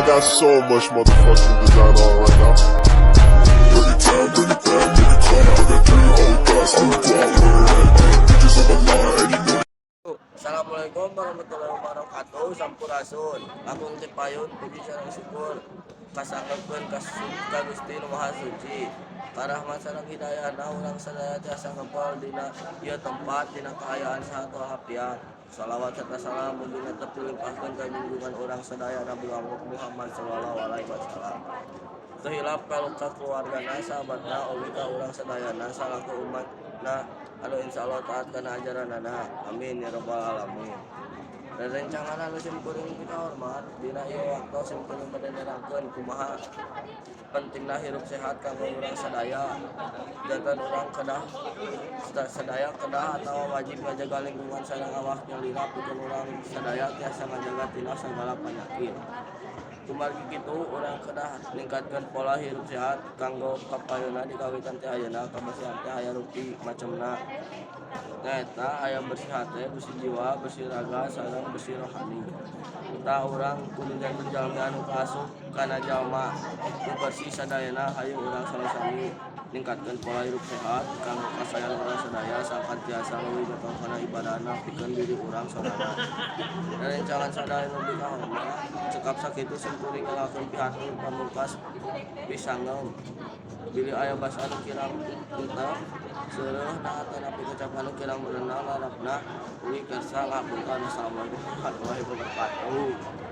Got so much motherfucking design on right now. Break it down, bring it down, make it clap. I got three old thoughts, new guap, where at? Bitches on my line, and you know Assalamualaikum warahmatullahi wabarakatuh. Sampurasun. Langkung ti payun puji sareng syukur kasanggakeun ka Gusti Nu Maha Suci. Karahmat sareng hidayahna urang sadaya tiasa ngempel dina ieu tempat dina kaayaan sahat walafiat. Salawat serta salam mugi netep dilimpahkeun ka junjungan urang sadaya, Nabi Muhammad sallallahu alaihi wasallam. Teu hilap ka keluargana, sahabatna, oge ka urang sadayana salaku umatna anu insyaallah taat kana ajaranana. Amin ya rabbal alamin. Rerencangan anu simkuring pikahormat, dina ieu waktu simkuring bade nerangkeun kumaha pentingna hirup sehat kanggo urang sadaya. Janten urang kedah sadaya kedah atawa wajib ngajaga lingkungan sareng awak nyalira pikeun urang sadaya tiasa ngajaga tina sagala panyakit. Kumargi kitu, urang kedah ningkatkeun pola hirup sehat kanggo kapayunna dikawitan ti ayeuna. Kabersihan teh aya rupi macemna, nyaeta aya bersih hate, bersih jiwa, bersih raga, sareng bersih rohani. Tah, urang kudu janten jalmi anu kaasup kana jalma nu bersih sadayana. Hayu urang sami-sami ningkatkeun pola hirup sehat kanggo kasaean urang sadaya, sangkan tiasa leuwih getol kana ibadahna pikeun diri urang sorangan. Rerencangan sadaya nu dikahormat, cekap sakitu simkuring ngelakeun pihatur pamungkas pisangeum. Bilih aya basa anu kirang henteu seureuh atanapi kecap anu kirang merenah larapna, ugi kersa ngahapunten. Wassalamualaikum warahmatullahi wabarakatuh.